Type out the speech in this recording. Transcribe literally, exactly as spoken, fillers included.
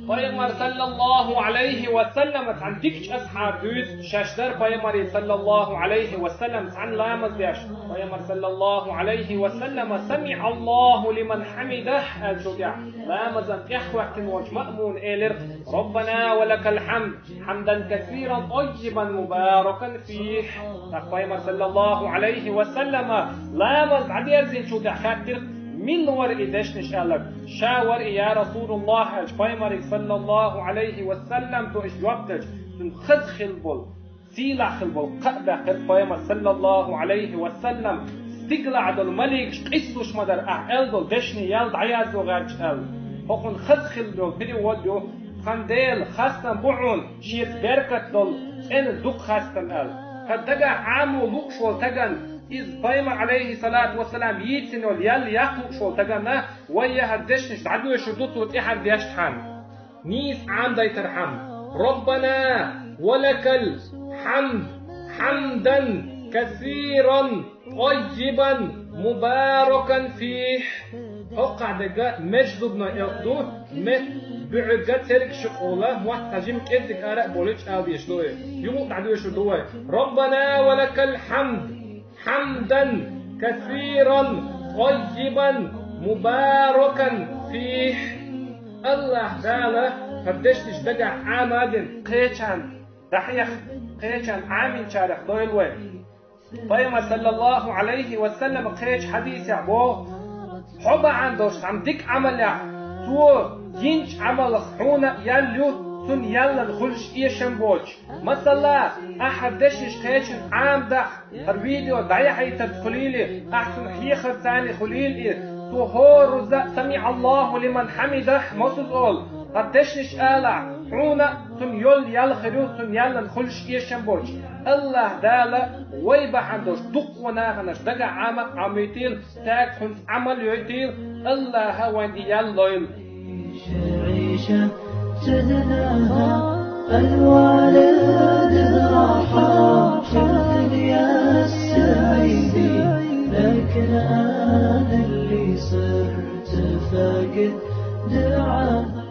Пайхамар саллаллаху алейхи ва саллам цхьан дикача асхьаб дуьйцу, шаьш дара Пайхамаре саллаллаху алейхи ва саллам цхьана ламаз деш. Пайхамар саллаллаху алейхи ва саллам «Самиъаллаху лиман хьамидах» аьллачул тӀаьхьа ламазан тӀехваьхкина волчу маъмуна элира: «Раббана ва лакал хьамд, хьамдан касиран тӀаййибан мубаракан фих». ТӀаккха Пайхамар саллаллаху алейхи ва саллама ламаз дӀадерзинчул тӀаьхьа хаьттира: «Мила вара и дешнаш?» аьлларг. «Ша вара и, я Расулуллах», аьлча, Пайхамарига саллаллаху алейхи ва саллам цо иштта жоп делча, цуьнан хаза хилла болу, сийлахь хилла болу кхаъ баьккхира Пайхамар саллаллаху алейхи ва саллам. Стигалахь долу маликаш къизалуш ма дара ахь аьлла долу дешнийн ял дӀаязло гӀерташ аьлла. ХӀокхуьнан хаза хилла йолу перевод ю: тхан Дела хастам бу хьуна, шеца беркат долу цӀена дукха хастам аьлла. ХӀара дагахь Ӏамо лууш волу стагана, иза Пайхамар алейхи салату ва салам йийцина йолу ял яккха лууш волу стагана, вай яхьар дешнаш дӀадоьшур ду цо тӀаьхьара дешчхьана. Нийса Ӏамадайтархьама: «Раббана ва лакал хьамд, хьамдан касиран тӀаййибан мубаракан фих». ХӀокхахь дерг межзубной элп ду, меттан буьхьиг церг ши къола, мотт цхьа жима кӀеззиг ара а болуьйтуш ала дезаш ду и. Юха а дӀадоьшур ду вай: «Раббана ва лакал хьамд, хьамдан касиран тӀаййибан мубаракан фих». АллахӀ Дала хӀара дешнаш дагахь Ӏама а дина, кхечарна дӀахьеха, кхечарна Ӏаминчарех дойла вай. Пайхамар саллаллаху алейхи ва саллам кхечу хьадисехь боху: «Хьо бахьана долуш цхьана дика Ӏамалехь, цо йинчу Ӏамалх хьуна а ял ю, цунна яллан хуьлуш эшам боцуш». Масала, ахь хӀара дешнаш кхечарна Ӏамадахь, хӀара видео дӀаяхьийтарца хуьлийла, ахь цунна хьехарца хуьлийла и, цо хӀора руза «Самиъаллаху лиман хьамидах» мосазза олу, хӀара дешнаш алахь, хьуна а цунна йолу ял хир ю, цунна яллан хуьлуш эшам боцуш. АллахӀ Дала вай бахьана долуш дуккха нахана дагахь Ӏама а Ӏамийтийла, цаьрга хӀинца Ӏамал а йойтийла, АллахӀа вайна и ял лойла. عيشة تهناها، الوالد راحة، كل الدنيا السعيدة، لكن أنا اللي صرت فاقد دعاها.